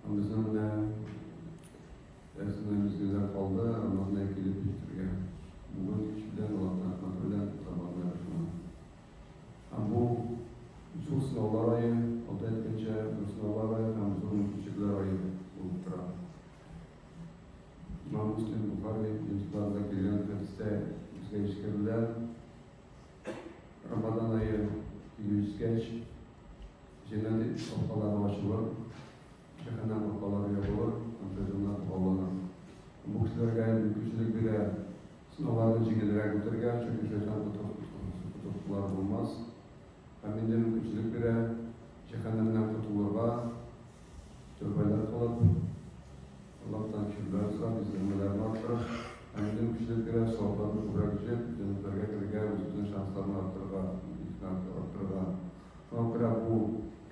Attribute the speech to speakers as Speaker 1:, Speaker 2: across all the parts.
Speaker 1: Һәм безнең менә әзгенә мизгелләр калды Рамазан ае килеп җитәргә. Бүген кич белән Аллаһның рәхмәте белән Рамазан ае башлана. Һәм бу зур сынаулар ае, алда әйткәнчә, зур сынаулар ае һәм зур мөмкинчелекләр ае булып тора. Имам Муслим, Бухари җыентыкларында килгән хәдистә безгә җиткерелә. Рамазан ае килеп җиткәч, Җәннәт капкалары ачылыр, җәһәннәм капкалары ябылыр һәм шайтаннар богауланыр. Бу кешеләргә мөмкинчелек бирә сынауларны җиңелрәк үтәргә, чөнки шайтан котырткылары булмас. Һәм инде мөмкинчелек бирә җәһәннәмнән котылырга, тәүбәләр кылып, Аллаһтан кичерүләр сорап, изге гамәлләрне арттырып, һәм инде мөмкинчелек бирә савапларны күбрәк җыеп, җәннәтләргә керергә, үзебезнең шансларны арттырырга, мөмкинлекне арттырырга. Шуңа күрә бу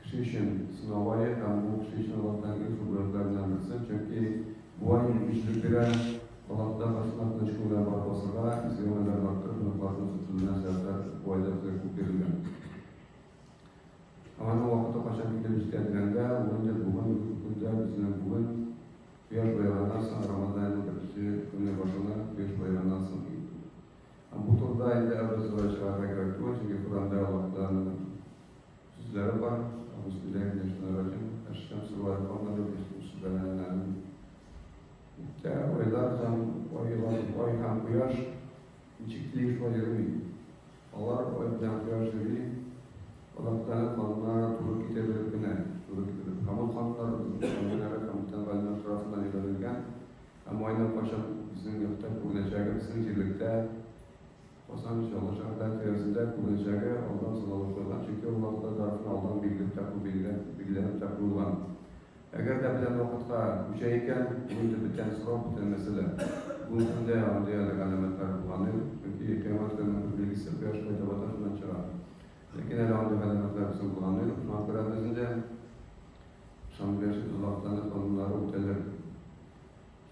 Speaker 1: кеше өчен сынау ае һәм бу кеше өчен Аллаһтан иң зур бүләкләреннән берсе, чөнки бу ай мөмкинчелек бирә Аллаһтан каршына тыныч күңел белән барып басарга, изге гамәлләрне арттырып, гөнаһларны сүтелүенә сәбәпләр бу айда безгә күп бирелгән. Һәм аның вакыты кайчан килеп җитә дигәндә, ул инде бүген көндә безнең бүген кояш баеганнан соң Рамазан аеның беренче көне башлана, кояш баеганнан соң. Һәм бу турыда инде әүвәл чыгарга кирәк түгел, чөнки Коръәндә Аллаһ Тәгаләнең сүзләре бар. Әгъузу биллаһи минәш-шәйтанир-раҗим. Әш-шәмсу вәл-камару бихусбан. Үктә айлар һәм айлар, ай һәм кояш ничек тели шулай йөрми. Алар ай белән кояш йөри, Аллаһ Тәгаләнең кануннарына туры китерелеп кенә, туры китерелеп. Һәм ул кануннар безнең пәйгамбәрләре һәм бүтән галимнәр тарафыннан өйрәнелгән. Һәм айның кайчан безнең якта күренәчәге, безнең җирлектә, Казан, Чаллы шәһәрләре тирәсендә күренәчәге алдан саналып куелган, чөнки ул вакытлар тарафыннан алдан билгеләп тә билгеләнеп тә куелган. Әгәр дә бүтән вакытка күчә икән, бу инде бүтән сорау, бүтән мәсьәлә. Бүгенге көндә андый әле галәмәтләр булганы юк, чөнки кыямәт көненең бер билгесе, кояш кайда бата, шуннан чыга. Ләкин әле андый галәмәтләр безнең булганы юк, шуңа күрә без инде ышанып яшибез, Аллаһ Тәгаләнең кануннары үтәлер.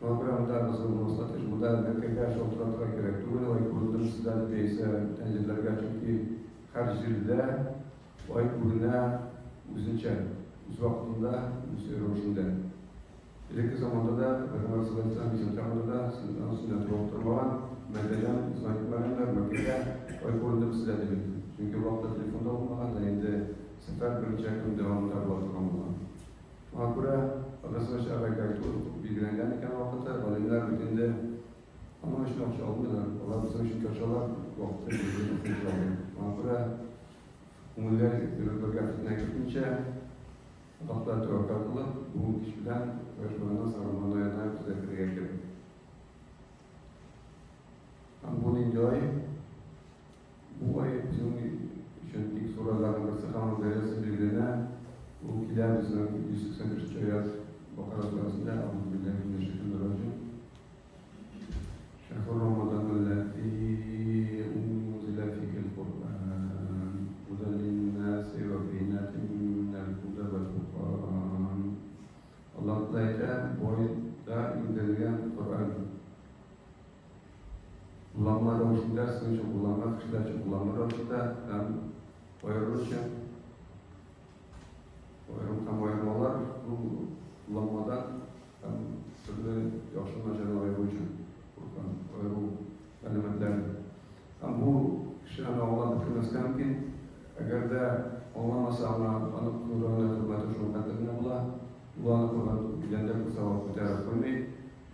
Speaker 1: Шуңа күрә монда кызу булмаска тиеш. Монда Мәккәгә шалтыратырга кирәк түгел, ай күрендеме сездә дип яисә бүтән җирләргә, чөнки һәр җирдә ай күренә үзенчә, үз вакытында, үз рәвешендә. Элекке заманда да, Пәйгамбәр саллаллаһу алейһи ва сәлләм исән чагында да аның сөннәте булып тормаган, Мәккәдән звонить итмәгәннәр, Мәккәгә ай күрендеме сездә дип. Чөнки ул вакытта телефон да булмаган, ә инде сәфәр берничә көн дәвамында була торган булган. Шуңа күрә ГСВЧ Агайкайту билгеләнгән икән вакыты, галимнәр бит инде аның өчен акча алмыйлар, алар безнең өчен тырышалар, вакыты билгеле булсын өчен. Шуңа күрә күңелгә, йөрәкләргә фетнә кертмичә, Аллаһка тәвәккәл кылып, бүген кич белән кояш баеганнан соң Рамазан аена безгә керергә кирәк. Һәм бу нинди ай? Бу ай безнең өчен бик зур айларның берсе һәм аның дәрәҗәсе билгеләнә. Ул килә безнең 183 нче аять Бакара сүрәсендә, Әгъузу биллаһи минәш шәйтанир раҗим. Шәһру Рамадан алләзи унзилә фихил Куръан һудан линнаси ва бәйинатин минәл һуда вәл фуркан. Аллаһ Тәгалә әйтә, бу айда иңдерелгән Коръән. Кулланма рәвешендә, сезнең өчен кулланма, кешеләр өчен кулланма рәвешендә һәм аеру өчен аерым һәм аермалар бу кулланмадан һәм төрле яхшы начарны аеру өчен куркан аеру галәмәтләрен. Һәм бу кеше аны аңлап бетермәскә мөмкин. Әгәр дә аңламаса, аңа аны Коръәннең хөрмәте шул кадәр генә була. Ул аны Коръән идәндә күрсә алып күтәреп куймый.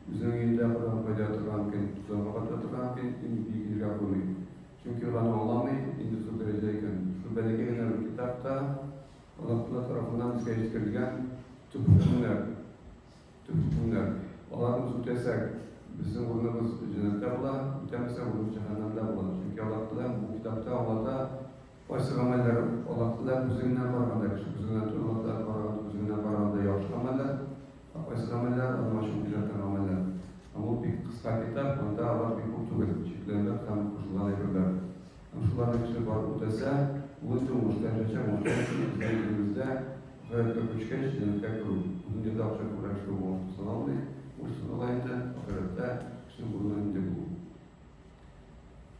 Speaker 1: Үзенең өендә Коръән кайда ятырга мөмкин, тузанга катып ятырга мөмкин, иң биек җиргә куймый. Чөнки ул аны аңламый, нинди зур дәрәҗә икән. Шул бәләкәй генә бер китапта Аллаһ Тәгалә тарафыннан безгә җиткерелгән төп хөкемнәр, төп хөкемнәр. Аларны без үтәсәк, безнең урыныбыз җәннәттә була, үтәмәсәк, урыныбыз җәһәннәмдә була. Чөнки Аллаһ Тәгалә бу китапта аңлата, кайсы гамәлләр Аллаһ Тәгалә күзе генә караганда, кеше күзе генә түгел, Аллаһ Тәгалә караганда, күзе генә караганда яхшы гамәлләр, Ә кайсы гамәлләр, аның ачуын килә торган гамәлләр. Һәм ул бик кыска китап, анда алар бик күп түгел, чикләнгән һәм кушылган әйберләр. Һәм шуларны кеше барып үтәсә, ул инде уңышка ирешәчәк, уңышка ирешү безнең илебездә ахирәткә күчкәч, җәннәткә керү. Бу дөньяда акча күбрәк эшләү уңыш дип саналмый, уңыш санала инде ахирәттә кешенең урыны нинди булу.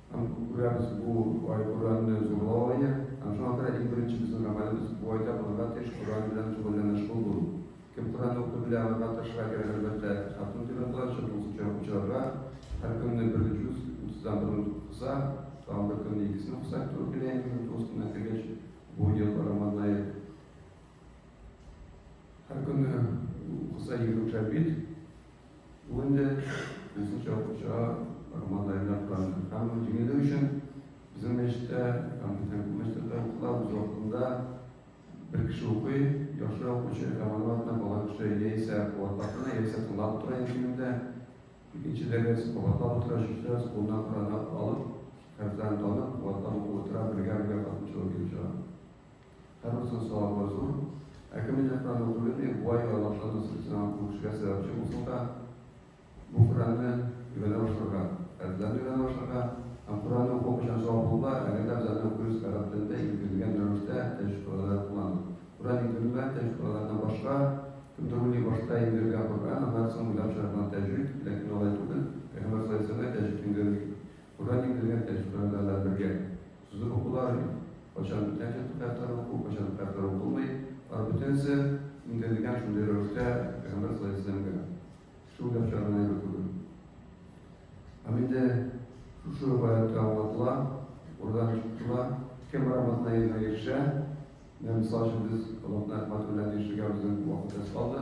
Speaker 1: Һәм күрәбез, бу ай Коръәнне зурлау ае. Һәм шуңа күрә иң беренче безнең гамәлебез бу айда булырга тиеш Коръән белән шөгыльләнеш булу. Кем Коръәнне укый белә? белә аңарга тырышырга кирәк, әлбәттә. Хатым дип атала, чын тулысынча укучыларга һәр көнне бер җүз, утыздан берен укыса, тагын бер көнне икесен укыса туры килә инде 29 көннән кергәч, бу ел Рамазан ае. Һәр көнне укыса егермешәр бит, бу инде тулысынча укучыга Рамазан аенда Коръәнне. Һәм җиңеллек өчен безнең мәчеттә һәм бүтән күп мәчетләрдә укыла, үз вакытында Бер кеше укый, яхшырак укучы, һәм аның артыннан калган кеше яисә кабатлап тына, яисә тыңлап утыра иң кимендә. Икенче дәрес кабатлап утыра, өченче дәрес кулына Коръән алып, хәрефләрен танып, кабатлап укып утыра, бергә-бергә хатмчылык килеп чыга. Һәрберсенең савабы зур. Ә кем инде Коръән укый белми, бу ай Аллаһтан насыйп итсен аңа бу кешегә сәбәпче булсын да, Бу Коръәнне өйрәнә башларга, хәрефләрне өйрәнә башларга һәм Коръәнне уку кайчан савап була, әгәр дә без аны укыйбыз гарәп телендә иңдерелгән рәвештә тәҗвид кагыйдәләре кулланып. Коръән иңдерелмәгән тәҗвид кагыйдәләреннән башка, кемдер уйлый, башта иңдерелгән Коръән, аннан соң уйлап чыгарылган тәҗвид, ләкин алай түгел, Пәйгамбәр саллаллаһу галәйһи ва сәлләмгә тәҗвид иңдерелгән, Коръән иңдерелгән тәҗвид кагыйдәләре бергә. Сузып укулар, кайчан бүтән хәрефләр уку, кайчан хәрефләр укылмый, алар бөтенесе иңдерелгән шундый рәвештә Пәйгамбәр саллаллаһу галәйһи ва сәлләмгә. Шул уйлап чыгарган әйбер түгел. Һәм инде шушы риваятьтә аңлатыла, ураза ничек тотыла, кем Рамазан аена ирешә, менә мисал өчен без Аллаһның рәхмәте белән ирешергә безнең вакыт әз калды.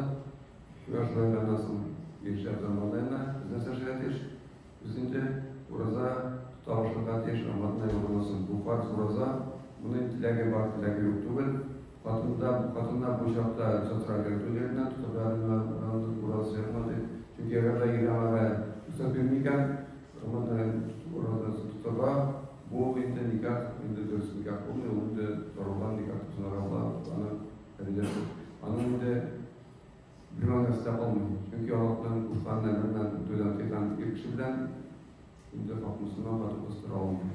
Speaker 1: Кояш баеганнан соң ирешәбез Рамазан аена, без нәрсә эшләргә тиеш? Без инде ураза тота башларга тиеш Рамазан ае уразасын. Бу фарз ураза, моның теләге бар, теләге юк түгел. Хатында, хатыннар бу чакта рөхсәт сорарга кирәк түгел иреннән, тотырга Рамазан уразасы юкмы дип. Чөнки әгәр дә ире аңарга рөхсәт бирми икән, Рамазан уразасын тотырга, бу инде никах, инде дөрес никах булмый, ул инде таралган никах дип санарга була, аның дәрәҗәсе. Аның инде бер мәгънәсе дә калмый. Чөнки Аллаһның кушкан әмереннән үтүдән тыйган ир кеше белән инде хак мөселман хатын-кыз тора алмый.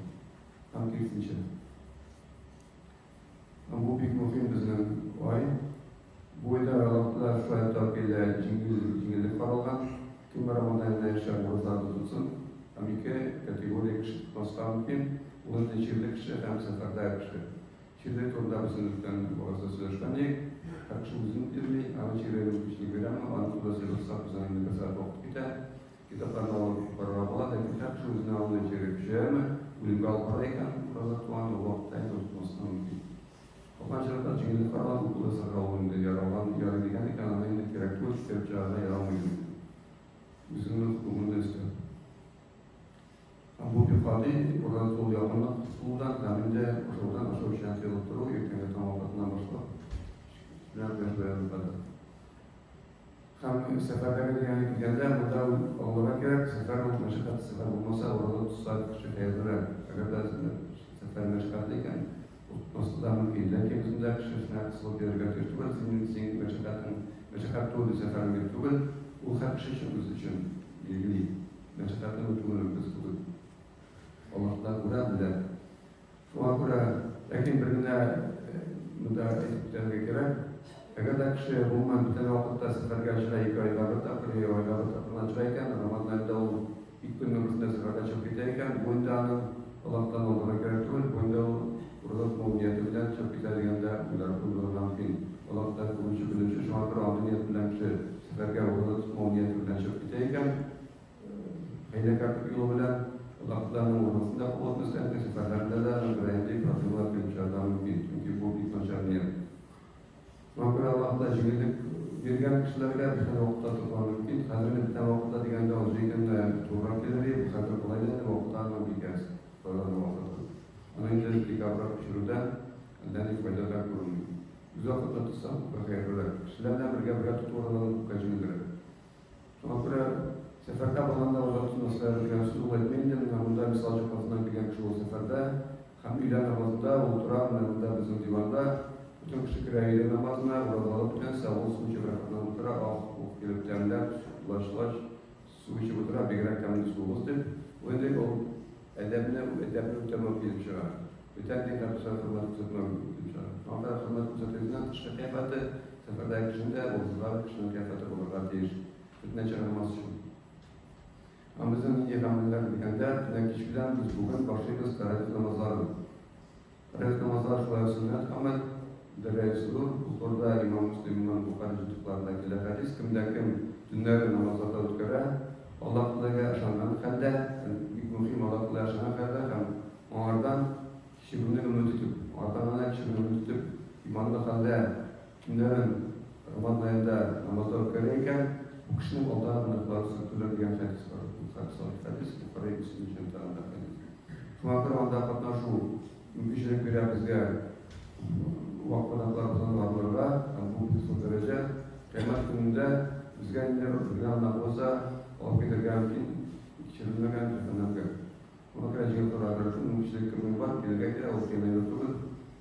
Speaker 1: Һәм киресенчә. Һәм бу бик мөһим безнең ай. Бу айда аралыклар шулай ук килә, җиңел, җиңеллек каралган. Кем Рамазан аенда яшәп ураза тотсын. Һәм ике категория кеше тотмаска мөмкин. Ул инде чирле кеше һәм сәфәрдәге кеше. Чирле турында без инде үткән вәгазьдә сөйләшкән идек. Һәр кеше үзен тирли, аның чире мөмкинчелек бирәме, аның турында сөйләшсәк, безнең инде бер сәгать вакыт китә. Китапларны алып карарга була, ләкин һәр кеше үзенә аңлый, чире көчәяме, үлемгә алып бара икән, ураза туган, ул вакытта инде тотмаска мөмкин. Калган чираттан җиңеллек каралган, укол ясарга ул инде яралган, ярый дигән икән, аны инде кирәк түгел, китереп чыгарырга ярамый инде. Үзеңнең хөкемеңне өстәп. Һәм бу бик гади, ураза тоту якынлык тотылудан һәм инде ашаудан, ашау эчүдән тыелып тору, иртәнге таң вакытыннан башлап, кич белән кояш баеганга кадәр. Һәм сәфәрдәге дигәнгә килгәндә, монда аңларга кирәк, сәфәр ул мәшәкатьле сәфәр булмаса, ураза тотса кеше хәерлерәк. Әгәр дә сәфәр мәшәкатьле икән, ул тотмаска да мөмкин. Ләкин безнең кеше эшенә кысылып йөрергә тиеш түгел, синең син мәшәкатең мәшәкать түгел, сәфәрең дип түгел, ул һәр кеше өчен үзе өчен билгели. Мәшәкатьлеме түгелме, без түгел. Аллаһ та күрә, белә. Шуңа күрә, ләкин бер генә монда әйтеп үтәргә кирәк, әгәр дә кеше гомумән бүтән вакытта сәфәргә чыга, ике айга бер тапкыр, я айга бер тапкырдан чыга икән, Рамазан аенда ул ике көннең берсендә сәфәргә чыгып китә икән, бу инде аның Аллаһтан алырга кирәк түгел, бу инде ул ураза тотмау нияте белән чыгып китә дигән дә уйлар уйларга мөмкин. Аллаһ Тәгалә күрүче, белүче, шуңа күрә андый ният белән кеше сәфәргә ураза тотмау нияте белән чыгып китә икән, Хәйләкәрлек юлы белән Аллаһ Тәгаләнең уразасын да кабул итмәскә мөмкин, сәфәрләрендә дә аның берәр проблемалар килеп чыгарга мөмкин, чөнки бу бик начар ният. Шуңа күрә Аллаһ Тәгалә җиңеллек биргән кешеләргә бүтән вакытта тотарга мөмкин. Хәзер инде бүтән вакытта дигәндә ул җәй көнне турырак килер иде, хәзер болай да инде вакыты аның бик әз, уразаның вакыты. Аны инде декабрьгә күчерүдән әллә ни файда да күренми. Үз вакытында тотсаң, күпкә хәерлерәк. Кешеләр белән бергә-бергә тоту уразаны күпкә җиңелрәк. Шуңа күрә сәфәрдә булганда ураза тотмаска дигән сүз ул әйтми инде. Менә монда, мисал өчен, Казаннан килгән кеше ул сәфәрдә һәм өйлә намазында ул утыра, менә монда безнең диванда бөтен кеше керә өйлә намазына, уразалы бөтенесе, ә ул су эчеп рәхәтләнеп утыра, ах-ух килеп тәмләп, лач-лач су эчеп утыра, бигрәк тәмле суыбыз дип. Бу инде ул әдәпне, әдәпне үтәмәү килеп чыга. Бүтән дин тартучылар хөрмәт күрсәтмәү килеп чыга. Шуңа күрә хөрмәт күрсәтүеннән тышкы кыяфәте, сәфәрдәге кешенең дә, уразадагы кешенең кыяфәте булырга тиеш. Фетнә чыгармас өчен. Һәм безнең нинди гамәлләр дигәндә, менә кич белән без бүген башлыйбыз тәравих намазларын. Тәравих намазлары шулай ук сөннәт гамәл. Дәрәҗәсе зур. Бу турыда имам Мөслим, имам Бухари җыентыкларында килә хәдис, кем дә кем төннәрен намазларда үткәрә, Аллаһ Тәгаләгә ышанган хәлдә, бик мөһим, Аллаһ Тәгаләгә ышанган хәлдә һәм аңардан кичерүне өмет итеп, аңардан гына кичерүне өмет итеп, иманлы хәлдә төннәрен Рамазан аенда намазда үткәрә икән, бу кешенең алдагы гөнаһлары сөртелер дигән хәдис бар. Бу сахих хәдис, Бухари, Мөслим җыентыгында хәдис. Шуңа күрә анда катнашу мөмкинчелек бирә безгә вак гөнаһларыбыздан арынырга, һәм бу бик зур дәрәҗә. Кыямәт көнендә безгә ниләр генә гына булса, алып китәргә мөмкин, кичерелмәгән җәһәннәмгә. Шуңа күрә җыелып торырга тырышу, мөмкинчелек кемнең бар, килергә кирәк, ул кыен әйбер түгел.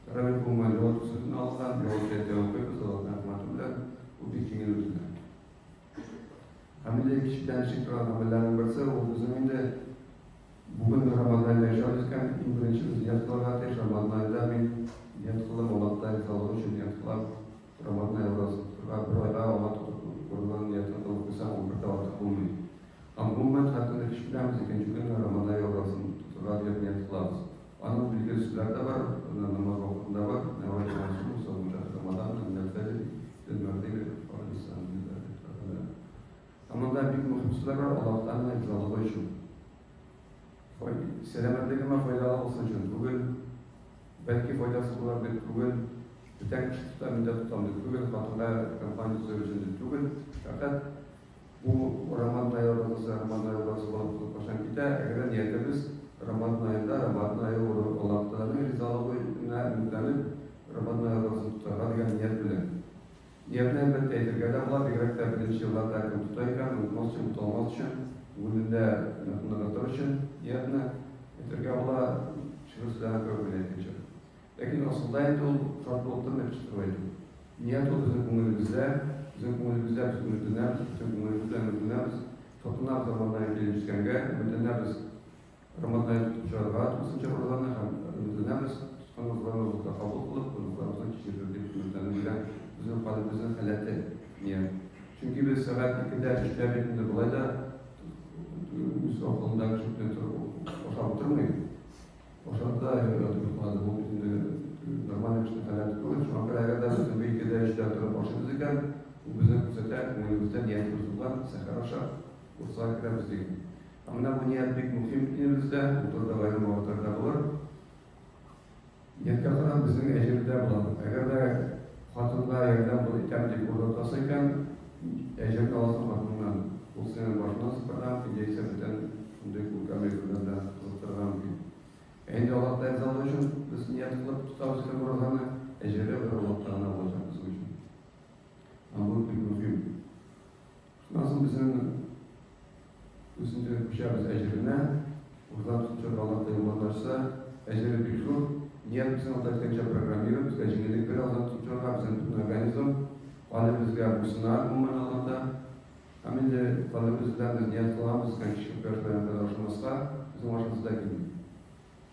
Speaker 1: Тәравих гомумән җавап сүзен алган, җавап җәйдә укыйбыз, Аллаһның рәхмәте белән, ул бик җиңел үтелә. Һәм инде кичектән ничек торган гамәлләрнең берсе, ул безнең инде бүген Рамазан аенда яшәбез икән, иң беренче без ният кылырга тиеш. Рамазан аенда мин ният кылдым, Аллаһтан ризалыгы өчен ният кылам. Рамазан ае ураза тотырга, бер айга Алла тотып уразаны ниятен кылып куйсаң, ул бер дә артык булмый. Һәм гомумән һәр көнне кич беләбез, икенче көнне Рамазан ае уразасын тотырга дип ният кылабыз. Аның билгеле сүзләре дә бар, намаз вакытында бар, Нәвәйту ән асума сауму шәһри Рамазан минәл фәҗри иләл мәгъриби Һәм монда бик мөһим сүзләр бар, Аллаһ Тәгаләнең ризалыгы өчен. Сәламәтлегемә файдалы булсын өчен түгел, бәлки файдасы булыр дип түгел, бүтән кеше тота, мин дә тотам дип түгел, хатынга компания төзер өчен дип түгел. Фәкать бу Рамазан ае уразасы, Рамазан ае уразасы булып кайчан китә, әгәр дә ниятебез Рамазан аенда, Рамазан ае Аллаһ Тәгаләнең ризалыгына өметләнеп, Рамазан ае уразасын тотарга дигән ният белән. Ниятне, әлбәттә, әйтергә дә була, бигрәк тә беренче елларда кем тота икән, онытмас өчен, оныта алмас өчен, күңелендә ныгытыр өчен ниятне әйтергә була, шигырь сүзләрен кебек мин әйткәнчә. Ләкин асылда инде ул шарт булып тормый кычкырып әйтү. Ният ул безнең күңелебездә, безнең күңелебездә без өметләнәбез, бөтен күңелебез белән өметләнәбез, тотынабыз Рамазан килеп җиткәнгә, өметләнәбез Рамазан аен тотып чыгарга тулысынча уразаны һәм өметләнәбез, тоткан уразаларыбызны да кабул кылып, гөнаһларыбызны кичерер дип өметләнү белән безнең калебебезнең халәте, ният. Чөнки без сәгать икедә, өчтә бит инде болай да үз акылында кеше белән торып ашап утырмый. Ашады да ятып йоклады. Бу бит инде нормаль кешенең халәте түгел. Шуңа күрә әгәр дә без төнге икедә, өчтә торып ашыйбыз икән, бу безне күрсәтә, күңелебездә ният бозылган, сәхәр ашап, уразага керәбез дигән. Ә менә бу ният бик мөһим динебездә, бу турыда аерым вакытларда булыр. Нияткә карап безнең әҗер дә була. Әгәр дә хатынга ярдәм бул итәм дип урлатасы икән, әҗерне аласың хатыннан. Ул синең башыннан сыпырган мөмкин, яисә бүтән шундый күркәм әйберләр белән кызыктырырга мөмкин. Ә инде Аллаһ Тәгалә ризалыгы өчен без ният кылып тотабыз икән уразаны, әҗере бер Аллаһта гына булачак безнең өчен. Ә бу бик мөһим. Шуннан соң безнең үзендә күчәбез әҗеренә. Ураза тотучыларга Аллаһ Тәгалә юлларын ачса, әҗере бик зур. Ният безнең алда әйткәнчә программирует, безгә җиңеллек бирә ураза тотучыларга, безнең бөтен организм, калебезгә буйсына, гомумән алганда. Һәм инде калебез белән без ният кылабыз, һәм кичке кояш белән кадәр ашамаска, безнең ашыбыз да килми.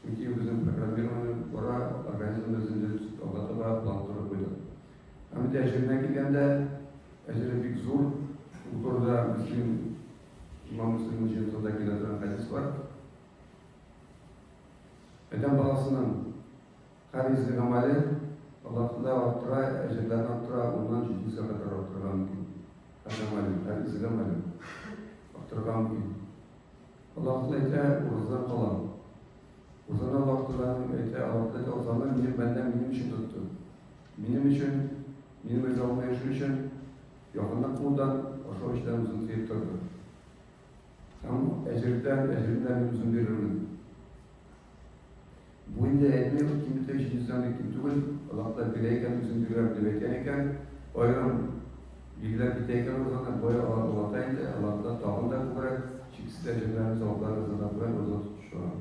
Speaker 1: Чөнки безнең программирование бара, организмыбыз инде алга таба план корып куйды. Һәм инде әҗеренә килгәндә, әҗере бик зур. Бу турыда Мөслим, Имам Мөслимнең җыентыгында килә торган хәдис бар. Адәм баласының һәр изге гамәле Аллаһ Тәгалә арттыра, әҗерләрен арттыра, уннан 700 гә кадәр арттырырга мөмкин. Һәр гамәлен, һәр изге гамәлен арттырырга мөмкин. Аллаһ Тәгалә әйтә, уразадан кала. Уразаны Аллаһ Тәгаләнең әйтә, Аллаһ Тәгалә уразаны минем бәндәм минем өчен тотты. Минем өчен, минем ризалыгыма ирешер өчен якынлык кылудан, ашау эчүдән үзен тыеп торды. Һәм әҗердән, әҗерен дә мин үзем бирермен. Бу инде әйтмим, кимете 700 дән бик ким түгел, Аллаһ Тәгалә бирә икән, үзем бирәм дип әйткән икән, аерым билгеләп китә икән уразаны, бай аңлата инде, Аллаһ Тәгалә тагын да күбрәк чиксез әҗерләрен, савапларын ризалар белән ураза тотучыларга.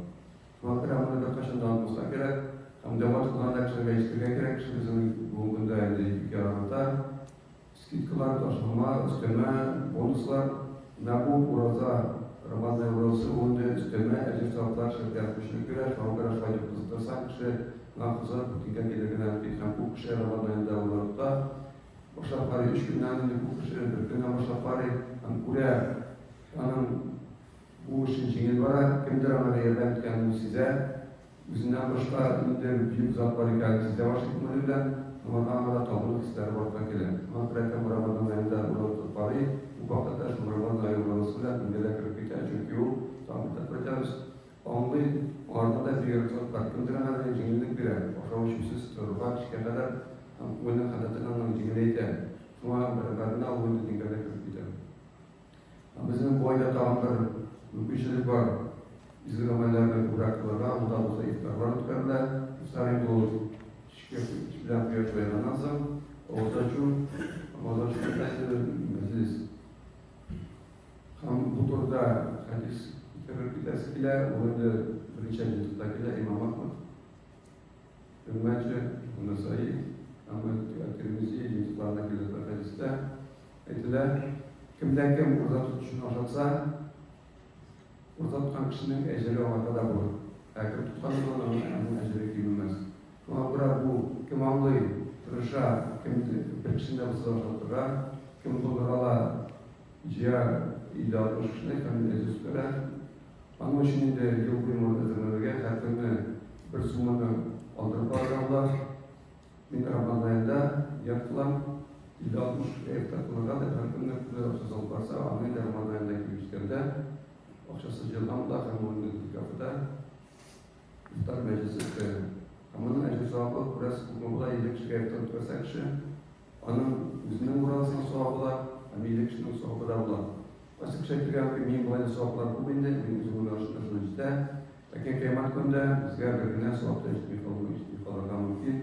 Speaker 1: Шуңа күрә моны беркайчан да онытмаска кирәк һәм дәгъва кылганда кешеләргә әйтергә кирәк, кеше безнең бүгенге көндә инде ике арада Скидкалар, ташлама, өстәмә бонуслар. Менә бу ураза, Рамазан ае уразасы, ул инде өстәмә әҗер-саваплар эшләргә мөмкинчелек бирә. Шуңа күрә шулай дип кызыктырсаң, кеше моңа кызыгып, бүтәнгә килергә дә мөмкин. Һәм күп кеше Рамазан аенда ураза тота. Башлап карый, өч көннән инде күп кеше бер көннән башлап карый һәм күрә, аның бу эше җиңел бара, кемдер аңа ярдәм иткәнен ул сизә. Үзеннән башка ниндидер бөек зат бар икәнен сизә башлый күңеле белән. Һәм аңа да табыну хисләре барлыкка килә. Шуңа күрә кем Рамазан аенда ураза тотып карый, күп вакытта шул Рамазан ае уразасы белән дингә дә кереп китә, чөнки ул, тагын бер тапкыр әйтәбез, аңлый, аңарда да бигрәк зат бар. Кемдер аңа да җиңеллек бирә, ашау-эчүсез торырга кичкә кадәр һәм күңелнең халәтен аның җиңеләйтә. Шуңа бәрабәренә ул инде дингә дә кереп китә. Һәм безнең бу айда тагын бер мөмкинчелек бар, изге гамәлләрне күбрәк кылырга, ул да булса ифтарлар үткәрелә. Ифтар инде ул кичке кич белән кояш баеганнан соң, авыз ачу, авыз ачу инде мәҗлес. Һәм бу турыда хәдис китереп китәсе килә, ул инде берничә җыентыкта килә, Имам Ахмад, Ибн Маҗа, Насаи һәм Тирмизи җыентыкларында килә бер хәдистә әйтелә, кемдә кем ураза тотучыны ашатса, ураза тоткан кешенең әҗере аңарда да булыр. Ә кем тоткан булган, аның әҗере кимемәс. Шуңа күрә бу кем аңлый, тырыша, кем бер кешене дә булса да ашатырга, кем булдыра ала, җыя 50-60 кешене һәм әҗер үткәрә. Аның өчен инде ел буе моны әзерләнергә, һәр көнне бер сумманы алдырып барырга була. Мин Рамазан аенда ният кылам, 50-60 кешегә ифтар кылырга дип, һәр көнне күпмедер акча салып барса, аны инде Рамазан аенда килеп җиткәндә акчасы җыелган була һәм ул инде кафеда ифтар мәҗлесе үткәрә. Һәм моның әҗер-савабы, күрәсез, күпме була, 50 кешегә ифтар үткәрсә кеше, Аның үзенең уразасының савабы да, һәм 50 кешенең савабы да була. Кайсы кеше әйтергә мөмкин, минем болай да саваплар күп инде, мин үзем генә шуны шуны җитә. Ләкин кыямәт көнендә безгә бер генә савап та җитми калмый, җитми калырга мөмкин.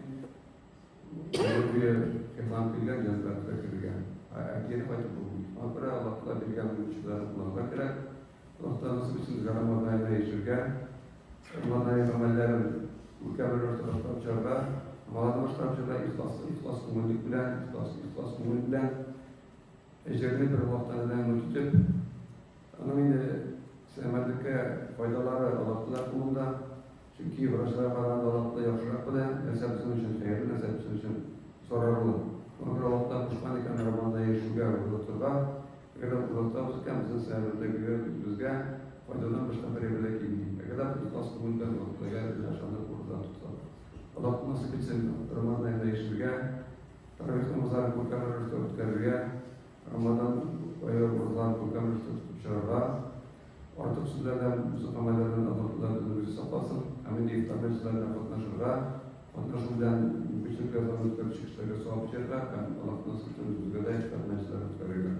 Speaker 1: Гомер буе хыялланып килгән җәннәткә керергә. Ә кире кайтып булмый. Шуңа күрә Аллаһ Тәгалә биргән мөмкинчелекләрне кулланырга кирәк. Аллаһ Тәгалә насыйп итсен безгә Рамазан аенда яшәргә, Рамазан ае гамәлләрен күркәм рәвештә башкарып чыгарга, һәм аларны башкарып чыгарга ихлас, ихлас күңеллек белән, ихлас, ихлас күңел белән, әҗерне бер Аллаһ Тәгаләдән өмет итеп, аның инде сәламәтлеккә файдалары Аллаһ Тәгалә кулында, чөнки врачларга караганда Аллаһ Тәгалә яхшырак белә, нәрсә безнең өчен хәерле, нәрсә безнең өчен зарарлы. Шуңа күрә Аллаһ Тәгалә кушкан икән Рамазанда яшәүгә, ураза тотарга, Әгәр дә озатабыз икән, безнең сәламәтлегебезгә файдадан башка бер әйбер дә килми. Әгәр дә без ихлас күңел белән Аллаһ Тәгаләгә ышанып ураза тотсак. Аллаһ насыйп итсен Рамазан аенда яшәргә, таравих намазларын күркәм рәвештә үткәрергә, Рамазан ае уразаларын күркәм рәвештә тотып чыгарга, артык сүзләрдән, бозык гамәлләрдән Аллаһ Тәгалә безне үзе сакласын һәм инде ифтар мәҗлесләрендә катнашырга, катнашу белән мөмкинчелек ярдәмендә үткәрүче кешеләргә савап җыярга һәм Аллаһ насыйп итсен үзебезгә дә ифтар мәҗлесләрен үткәрергә.